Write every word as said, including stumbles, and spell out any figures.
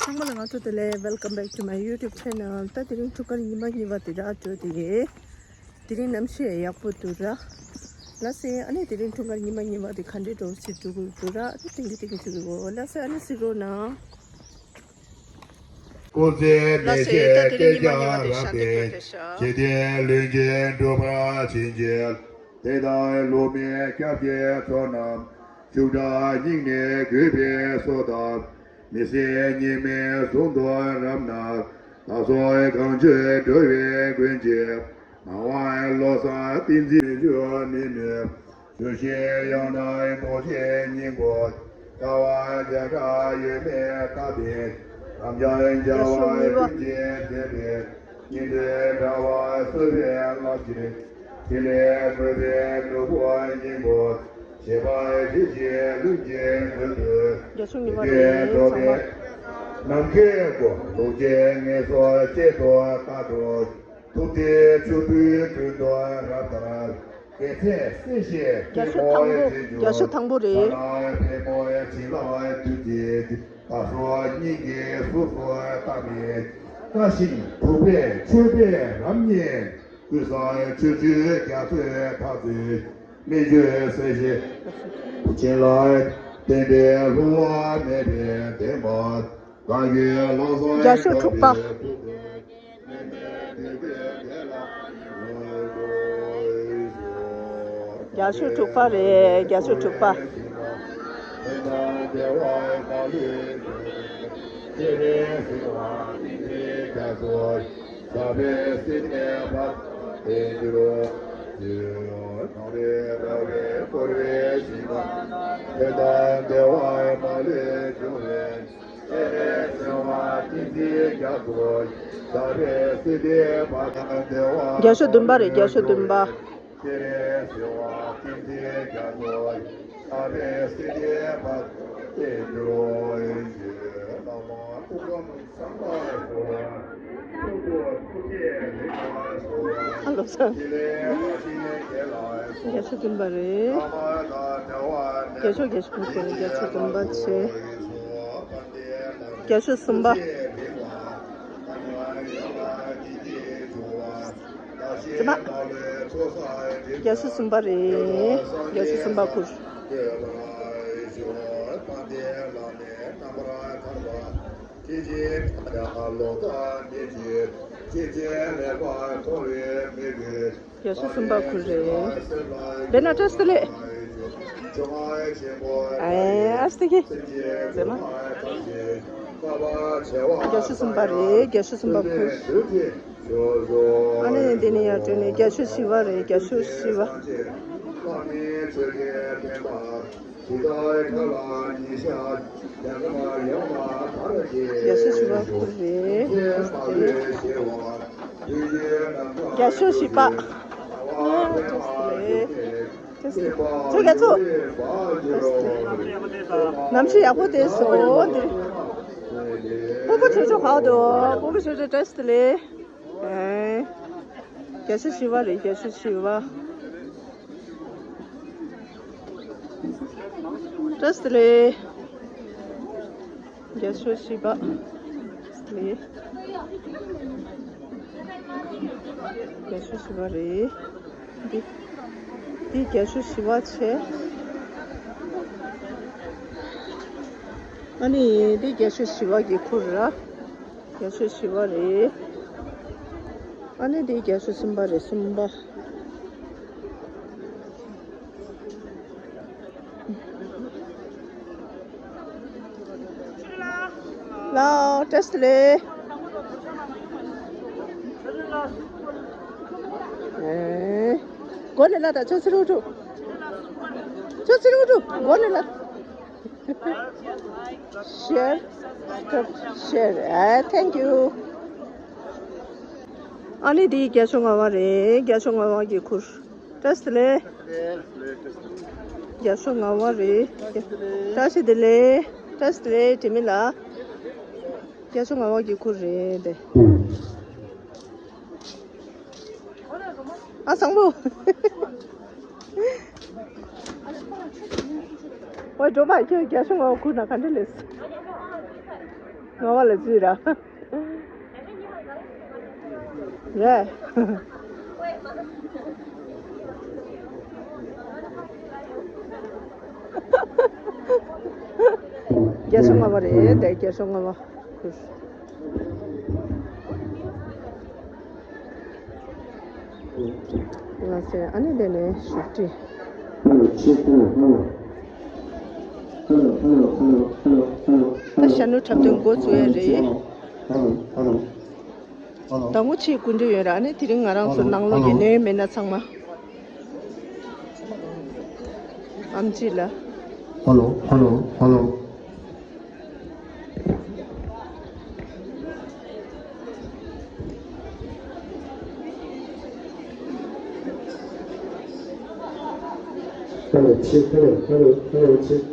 ཚང་མ་ལ་ང་ཚོ་དེ་ལས། Welcome back to my YouTube channel. ད་དེ་རིང་འཁྲུངས་སྐར་ཉི་མ་གཉིས་པ་དེ་འདྲ་འགྲོ་དེ་རེད། དེ་རིང་གནམ་གཤིས་ཡག་པོ་འདུག་ར། ལགས་སེ། ཨ་ནི་དེ་རིང་འཁྲུངས་སྐར་ཉི་མ་གཉིས་པ་དེ་ག་འདྲའི་འགྲོ་སྲིད་འགྲོ་གི་འདུག་ར། ཨ་ནི་ཏིང་གི་ཏིང་གི་ཅིག་གོ། ལགས་སེ། ཨ་ནི་གཟིགས་རོགས་གནང་། སྐུ་ཚེ་མི་ལགས་སེ། ད་ཤེས་དེ་རིང་སྐལ་ཉི་མ་ཉི་མ་བརྒྱ་དེ་རབ་ཤར་དེ་ཏེ་ཏེ་ཏེ་ཤར། ཞི་བདེ་ལྷུན་གྱིས་འགྲུབ་པར་བྱིན་གྱིས། དེ་དག་བསླུ་མེད་སྐྱབས་ཀྱི་ཚོགས་རྣམས། ཤུགས་དྲག་སྙིང་ནས་གུས་པས་གསོལ་གདབ། མི་ཟད་སྙིགས་མའི་ཟུང་དུ་རབ་གནས། བདག་སོགས་གང་བྱོའི་འགྲོ་བའི་མགོན་གྱི། སྣང་བ་བློ་བཟང་ཏིང་འཛིན་མི་འགྱུར་ཉིད་ནས། བརྗོད་བཞིན་ཡང་དག་རྡོ་རྗེའི་སྙིང་པོ། དགའ་བ་བརྒྱ་ཕྲག་ཡོད་མེད་ལྟ་སྟེ། རབ་འབྱམས་བྱ་བ་ཀུན་གྱི་མཛད་པའི། སྙིང་རྗེ་དྲ་བ་གསོད་པའི་རླབས་ཀྱིས། ཐིག་ལེ་བཀོད་པའི་ནོར་བུ་སྙིང་པོ། བཞད་པ་བཞད་བཞིན་ལྷུན་གྱིས་གྲུབ་པའི། རྒྱ་ཆུ་ཉི་མ་རེད་ཚང་མ། ནམ་མཁའི་སྒོ་ལུགས་ཀྱི་ངལ་གསོ་གཅེས་ཏོག་ལྟ་འགྲོ། ཐུབ་བསྟན་ཆུ་བོའི་ཀུན་ཏུ་རབ་དར། དགེ་མཚན་སྲིད་ཞིའི། རྒྱ་ཆུ་དང་པོ། རྒྱ་ཆུ་དང་པོ་རེད། ཕལ་མོ་ཆེ་ལ་དུས་ཀྱི། བདག་སོགས་སྙིང་གི་གཟུགས་སུ་བལྟ་མེད། བཀའ་བཞིན་འབུགས་པའི་མཆོད་པའི་རབ་བརྙེས། ཀུན་བཟང་ཆོས་སྤྱོད་རྒྱ་མཚོའི་ཐག་ཚུད། སྨན་བཅོས་སྲིད་ཞིའི་བྱིན་རླབས། བསྟན་པའི་ལྷུང་བ་མེད་པའི་བདེན་པ། གང་ཡོད་ལམ་བཟང་རྒྱ་ཆུ་དྲུག་པ། རྒྱ་ཆུ་དྲུག་པ་རེད། རྒྱ་ཆུ་དྲུག་པ། རྒྱ་ཆུ་བདུན་པ་རེད། རྒྱ་ཆུ་བདུན་པ། ཨ་ལོ་སར། རྒྱ་ཆུ་བདུན་པ་རེད། རྒྱ་ཆུ་རྒྱ་ཆུ་བདུན་པ་རེད། རྒྱ་ཆུ་བདུན་པ་བྱས། རྒྱ་ཆུ་གསུམ་པ། རྫི་མ། རྒྱ་ཆུ་གསུམ་པ་རེད། རྒྱ་ཆུ་གསུམ་པ་ཁུར། རྒྱ་ཆུ་གསུམ་པ་ཁུར་རེད། དེ་ན་བཀྲ་ཤིས་བདེ་ལེགས། ཨེ་ཨ་སྟེ་གི། རྫི་མ། རྒྱ་ཆུ་གསུམ་པ་རེད། རྒྱ་ཆུ་གསུམ་པ་ཁུར། ཨ་ནི་འདི་ནི་ཡར་བྲོས་ནས་རྒྱ་ཆུ་བཞི་པ་རེད། རྒྱ་ཆུ་བཞི་པ། རྒྱ་ཆུ་བཞི་པ་ཁུར་རེད། རྒྱ་ཆུ་བཞི་པ། ཨ་ཏོག་ཙམ་རེད། ཚོ་རྒྱ་མཚོ། གནམ་གཤིས་ཡག་པོ་དེ་སོ་འདིར། སྤོ་བོ་ཆོས་ཆོས་ག་བ་འདུག་སྤོ་བོ་ཆོས་ཆོས་བཀྲ་ཤིས་བདེ་ལེགས། ཨེ། རྒྱ་ཆུ་བཞི་པ་རེད། རྒྱ་ཆུ་བཞི་པ། བཀྲ་ཤིས་བདེ་ལེགས། རྒྱ་ཆུ་བཞི་པ། བདེ་ལེགས། རྒྱ་ཆུ་བཞི་པ་རེད། འདི། འདི་རྒྱ་ཆུ་བཞི་པ་བྱས། ཨ་ནི་འདི་རྒྱ་ཆུ་བཞི་པ་གི་ཁུར་ར། རྒྱ་ཆུ་བཞི་པ་རེད། ཨ་ནི་འདི་རྒྱ་ཆུ་གསུམ་པ་རེད། གསུམ་པ། ལའོ་བཀྲ་ཤིས་བདེ་ལེགས། ཨེ། སྒོ་ནས་ལ་དང་ཆོས་ཚེ་རིང་ཕྲུག་ཆོས་ཚེ་རིང་ཕྲུག་སྒོ་ནས་ལ། ཤེར། ཤེར། ཨེ། Thank you. ཨ་ནི་འདི་རྒྱ་ཆུ་ལྔ་པ་རེད། རྒྱ་ཆུ་ལྔ་པ་གི་ཁུར། བཀྲ་ཤིས་བདེ་ལེགས། རྒྱ་ཆུ་ལྔ་པ་རེད། བཀྲ་ཤིས་བདེ་ལེགས། བཀྲ་ཤིས་བདེ་ལེགས། དྲི་མེད་ལགས། རྒྱ་ཆུ་ལྔ་པ་གི་ཁུར་རེད་དེ། ཨ་བཟང་པོ། ཨོ་འགྲོ་མ་ཁྱོད་རྒྱ་ཆུ་ལྔ་པ་ཁུར་ན་ག་འདྲ་ལེས། ང་བ་ལ་ཅི་ར། རེད། བརྒྱ་དང་ལྔ་པ་རེད་དེ། བརྒྱ་དང་ལྔ་པ། ང་ཚོས་ཨ་ནི་དེ་ནས་བཞུགས་ཁྲི། ད་ཤ་ནུ་འཁྲབ་སྟོན་འགོ་བཙུགས་ཡ་རེད། ཟླ་ངོ་ཆེ་སྐུ་མགྲོན་ཡོད་ར། ཨ་ནི་དེ་རིང་ང་རང་ཚོ་ནང་ལོགས་ཡོད་ནའི་མེད་ན་ཚང་མ། ཨམ་ཆི་ལ། Hello, hello, hello. Hello, check, hello, hello, hello, check.